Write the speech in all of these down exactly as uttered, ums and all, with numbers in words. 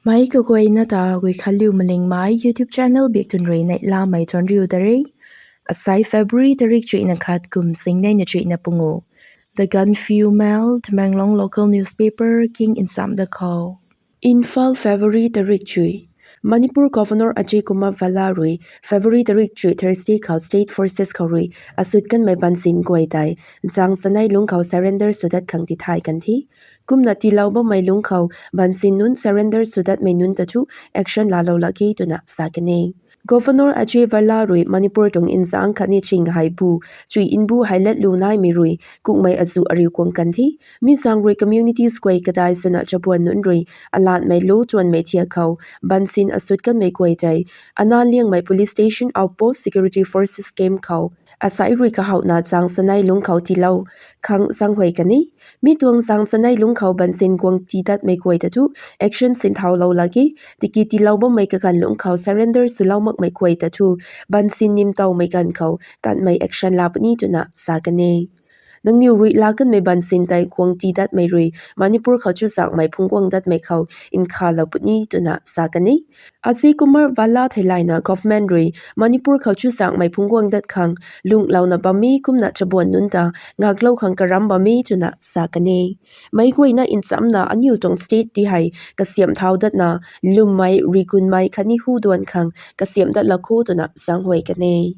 Mei kaguayna ta Guikhanliu Malingmei YouTube channel bik tun rui neihlamei tuan riu da re. Asai February tarik chuihna khat kum sing neina chuihna pungu. The Gaanphiu Mail, Tamenglong local newspaper king nsam da khou. Imphal, February tarik chuih. Manipur Governor Ajay Kumar Bhalla rui February tarik chuih Thursday khou state forces khou rui asut kanmei bansin guay tei zang chanei lungc khou surrender sw dat khang tithay kan the. Kumna tiilou bammei lungc khou bansin nunc surrender sw datmei nunc ta thu action laalou lak ge twna sa kan e. Governor Ajay Bhalla rui Manipur tuang nzangc khatni ching hei bu chuih nbu hei latlu naimei rui kukmei azuh ariu kuang kan the. Mi zaeng rui communities guay kadai swna chabuan nunc rui alatmei lu tuanmei thiak khou bansin asut kanmei guay tei Anna Liangmei Police Station Outpost Security Forces camp khou asai rui kahouhna zang chanei lungc khou tiilou khang zaenghuay kan e. Mi tuang zang chanei lungc khou bansin guang tii datmei guay ta thu action sinthaulou lak ge, tiki tiilou bammei kaganv lungc khou surrender swlou makmei guay ta thu bansin nimtowmei ganv khou tanmei action laa puni twna sa kan e. Nangniw rui laa kanmei bansin tei guang tii datmei rui Manipur khou chuzaenghmei phungc guang datmei khou nkhavlou puni twna sa kan e. Ajay Kumar Bhalla theilayna government rui Manipur khou chuzaenghmei phungc guang dat khang lunglouna bam e, kumna chabuan nunc ta ngaklou khang karam bam e twna sa kan e. Meic guayna nchamcna aniu tuang state ti hei kasiamh thau datna lwmmei, rigunmei khatni hu duan khang kasiamh dat lak kho twna zaenghuay kan e.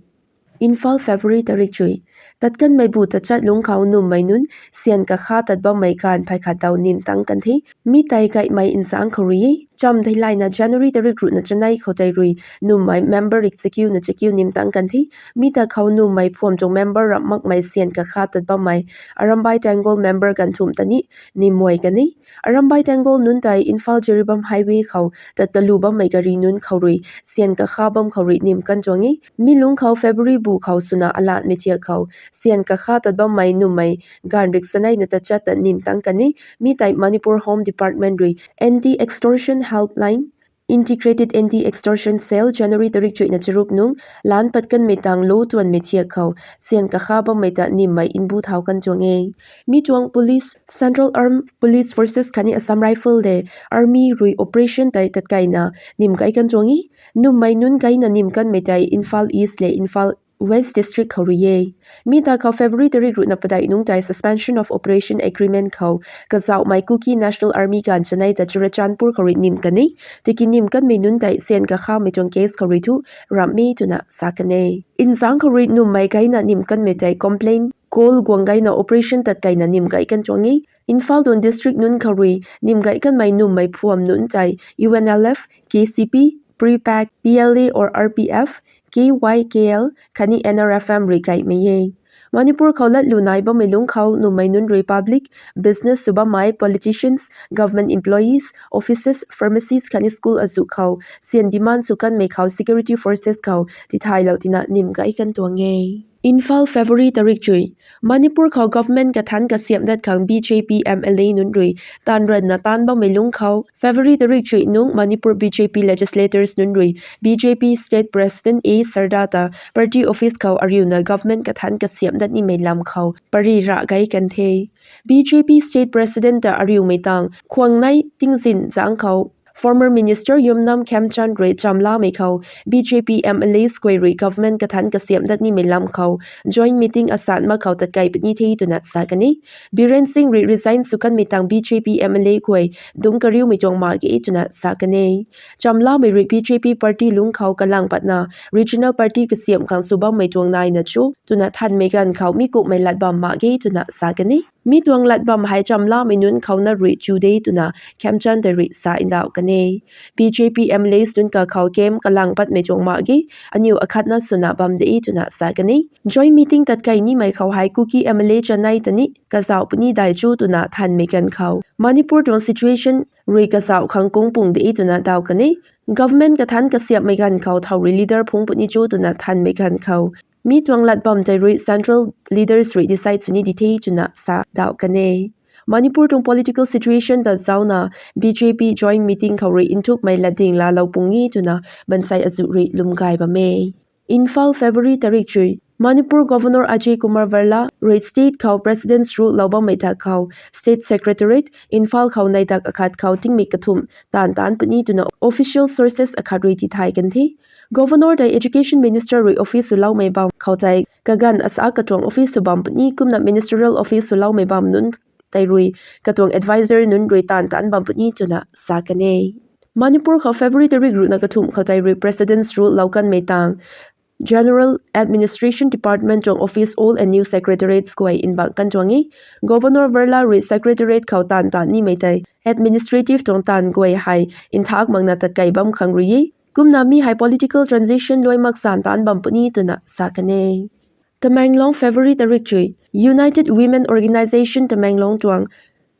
Imphal, February tarik chuih. Tat kanmei bu tachat lungc khou nummei nunc syan kakha tat bammei ganv phay khat daw nim tang kan the. Mi tei kaimei nzangc khou rui e. Cham theilayna January tarik ruhna chanei khou tei rui nummei member rik chakiuna chakiu nim tang kan the. Mi ta khou nummei phuam tuang member ramh makmei syan kakha tat bammei Arambai Tenggol member ganv thumh ta ni nimhuay kan e. Arambai Tenggol nunc tei Imphal Jiribam highway khou tat kalu bammei gari nunc khou rui syan kakha bam khou rui nim kan tuang e. Mi lungc khou February bu khou swna alatmei thiak khou syan kakha tat bammei nummei ganv rik chaneina tachat ta nim tang kan e. Mi tei Manipur Home Department rui Anti Extortion Helpline, Integrated Anti Extortion Cell, January tarik chuihna charuk nung lan pat kanmei tang lu tuanmei thiak khou syan kakha bammei ta nimmei nbu thau kan tuang e. Mi tuang police, Central Armed Police Forces khatni Assam Rifle le Army rui operation tei tatkaina nim kai kan tuang e. Nummei nunc kaina nim kanmei tei Imphal East le Imphal West District khou rui e. Mi ta khou February tarik ruhna padeih nungc tei Suspension of Operation Agreement khou kazauhmei Kuki National Army ganv chanei ta Churachandpur khou rui nim kan e. Tiki nim kanmei nunc tei syan kakhamei tuang case khou rui thu ramh e twna sa kan e. Nzangc khou rui nummei kaina nim kanmei tei complaint call guang kaina operation tatkaina nim kai kan tuang e. Imphal tuang district nunc khou rui nim kai kanmei nummei phuam nunc tei U N L F, K C P, PREPAK, P L A or R P F, K Y K L khatni N R F M rui kaimei e. Manipur khou latlu nai bammei lungc khou nummei nunc rui public, business sw bammei, politicians, government employees, offices, pharmacies khatni school azuh khou syan demand sw kanmei khou security forces khou tithaylou tina nim kai kan tuang e. Imphal, February tarik chuih. Manipur khou government kathanc kasiamh dat khang B J P M L A nunc rui taanv ranna taanv bammei lungc khou February tarik chuih nung Manipur B J P legislators nunc rui B J P State President A Sharda ta party office khou ariuna government kathanc kasiamh dat nimei lam khou pary rah kai kan the. B J P State President ta ariumei tang khwang nei tingzin zangc khou former Minister Yumnam Khemchand rui chamlamei khou B J P M L As guay rui government kathanc kasiamh dat nimei lam khou joint meeting asan mak khou tatkai puni the twna sa kan e. Biren Singh rui resign sw kanmei tang B J P M L A guay dungc kariumei tuang mak ge twna sa kan e. Chamlamei rui B J P party lungc khou kalang patna regional party kasiamh khang sw bammei tuang naina cho twna thanmei ganv khou mi kumhmei lat bam mak ge twna sa kan e. Mi tuang lat bam hei chamlamei nunc khou na rui chu de twna Khemchand tei rui sa ndauh kan e. B J P M L As nunc kakhou camp kalang patmei tuang mak ge, aniu akhatna swna bam de twna sa kan e. Joint meeting tatkai nimei khou hei Kuki M L A chanei ta ni kazauh puni dai cho twna thanmei ganv khou Manipur tuang situation rui kazauh khang kung pung de twna dauh kan e. Government kathanc kasiamhmei ganv khou thow rui leader phungc puni cho twna thanmei ganv khou mi tuang lat bam tei rui central leaders rui decide sw ni di the twna sa dauh kan e. Manipur tuang political situation ta zauna B J P joint meeting khou rui nthukmei latding laalou pung e twna mansei azuh rui lwm gay bam e. Imphal, February tarik chuih. Manipur Governor Ajay Kumar Bhalla rui state khou President's Rule lou bammei tha khou State Secretariat, Imphal khou neih dak akhat khou tingmik kathumh taanv taanc puni twna official sources akhat rui tithay kan the. Governor tei Education Minister rui office swloumei bam khou tei kaganv asa katuang office sw bam puni kumna ministerial office swloumei bam nunc tei rui katuang advisor nunc rui taanv taanc bam puni twna sa kan e. Manipur khou February tarik ruhna kathumh khou tei rui President's Rule lou kanmei tang General Administration Department tuang office old and new secretariats guay nbang kan tuang e. Governor Bhalla rui secretariat khou taanv taanc nimei tei administrative tuang taanv guay hei nthak makna tatkei bam khang rui e. Kumna mi hei political transition luai mak san taanc bam puni twna sa kan e. Tamenglong, February tarik chuih. United Women Organisation Tamenglong tuang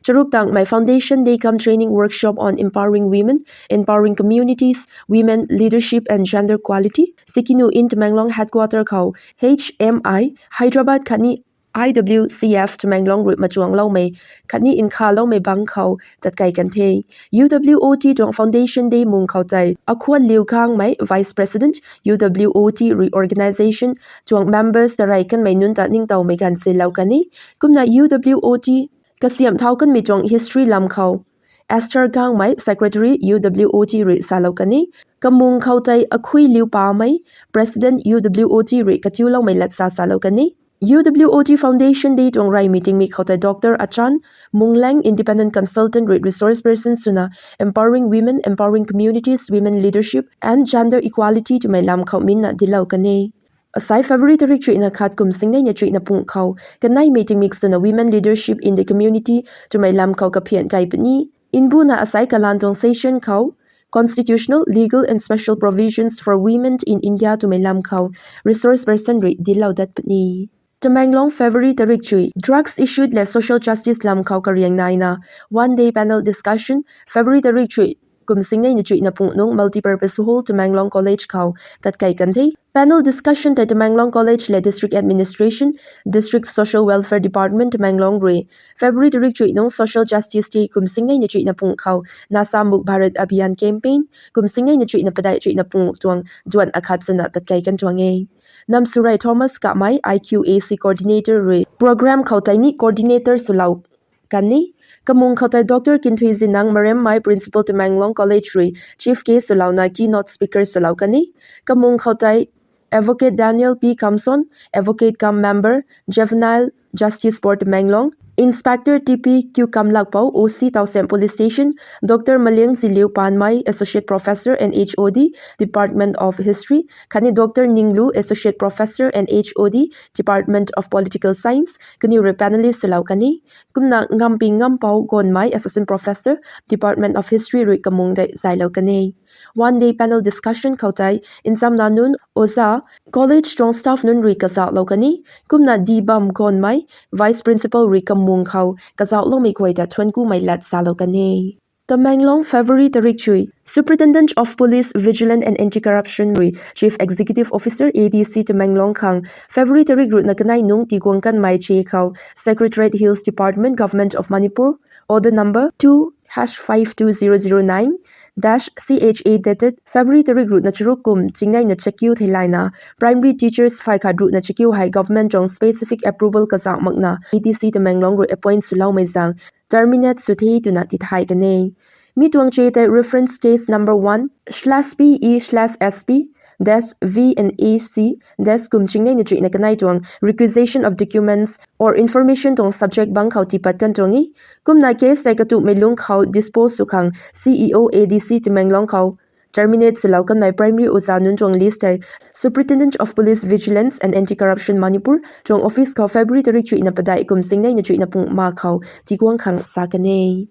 charuk tangmei Foundation Day cum Training Workshop on Empowering Women, Empowering Communities, Women Leadership and Gender Equality, Sikinu in Tamenglong Headquarter khou H M I Hyderabad khatni I W C F Tamenglong rui machuangloumei khatni nkhavloumei bang khou tatkei kan the. U W O T tuang Foundation Day mung khou tei Akhuat Liu Khangmei, Vice President, U W O T rui organisation tuang members tarei kanmei nunc ta ningtowmei ganv silou kan e. Kumna U W O T kasiamh thau kanmei tuang history lam khou Esther Gangmei, Secretary, U W O T rui salou kan e. Kamung khou tei Akhui Liu Pamei, President, U W O T rui katiuloumei lat sa salou kan e. U W O T Foundation Day tuang reymei tingmik khou tei Doctor Achan Mungleng, Independent Consultant rui resource person swna Empowering Women, Empowering Communities, Women Leadership and Gender Equality twmei lam khou minna dinclou kan e. Asai February tarik chuihna khat kum singneina chuihna pung khou kaneimei tingmik swna Women Leadership in the Community twmei lam khou kaphian kai puni. Nbuna asai kalan tuang session khou Constitutional, Legal and Special Provisions for Women in India twmei lam khou resource person rui dinclou dat puni. Tamenglong, February tarik chuih. Drugs issues le social justice lam khou kariang naina one day panel discussion February tarik chuih kum singneina chuihna pung nung Multipurpose Hall, Tamenglong College khou tatkei kan the. Panel discussion tei Tamenglong College le District Administration, District Social Welfare Department, Tamenglong rui February tarik chuih nung Social Justice Day kum singneina chuihna pung khou Nasha Mukt Bharat Abhiyan Campaign kum singneina chuihna padeih chuihna pung tuang duan akhat swna tatkei kan tuang e. Namsurai Thomas Kamei, I Q A C Coordinator rui program khou tei ni coordinator swlou kan e. Kamung khou tei Doctor Kinthui Zinang Maremmei, Principal, Tamenglong College rui chief guest swlouna keynote speaker swlou kan e. Kamung khou tei Advocate Daniel P Kamson, Advocate cum Member, Juvenile Justice Board, Tamenglong, Inspector T P Q Kamlakpou, O C Tousem Police Station, Doctor Maliang Ziliu Panmei, Associate Professor and H O D, Department of History, khatni Doctor Ninglu, Associate Professor and H O D, Department of Political Science, kaniw rui panelist swlou kan e. Kumna Ngampi Ngampou Gonmei, Assistant Professor, Department of History rui kamung tei zaylou kan e. One day panel discussion khou tei nchamna nunc, oja, college tuang staff nunc rui kazauhlou kan e. Kumna Dibam Gonmei, Vice Principal rui kamung khou kazauhloumei guay ta thuanckumei lat salou kan e. Tamenglong, February tarik chuih. Superintendent of Police, Vigilance and Anti-Corruption rui Chief Executive Officer, A D C Tamenglong khang February tarik ruhna kanei nung tiguang kanmei che khou Secretariat Hills Department, Government of Manipur, order number two hash five two zero zero nine dash C H A dated February tarik ruhna charuk kum chingneina chakiu theilayna primary teachers phay khat ruhna chakiu hei government tuang specific approval kazauh makna A D C Tamenglong rui appoint swloumei zang terminate sw the twna tithay kan e. Mi tuang che tei reference case number one slash P E slash S P dash V and A C dash kum chingneina chuihna kanei tuang requisition of documents or information tuang subject bang khou tiipat kan tuang e. Kumna case tei katumei lungc khou dispose sw khang C E O A D C Tamenglong khou terminate swlou kanmei primary oja nunc tuang list tei Superintendent of Police Vigilance and Anti-Corruption Manipur tuang office khou February tarik chuihna padeih kum chingneina chuihna pung ma khou tiguang khang sa kan e.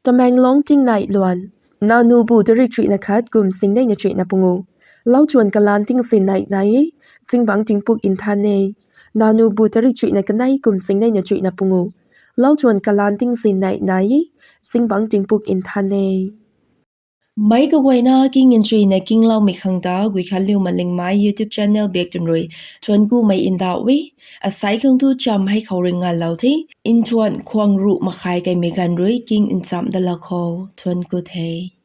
Tamenglong tingnai luan. Nanubu tarik chuihna khat kum chingneina chuihna pungu. Lau chuan kalan tingzin nai nai e, zingbangc tingpuk nthan e. Nanubu tarik chuihna kanei kum chingneina chuihna pungu. Lau chuan kalan tingzin nai nai e, zingbangc tingpuk nthan e. Meic kaguayna king nchuina kingloumei khang ta Guikhanliu Malingmei YouTube channel bak twn rui thuanckumei ndauh e. Asai khang tu cham hei khou ring ngalou the. Nthuan khwang ruh makhai kaimei ganv rui king nchamh dalou khou thuancku the.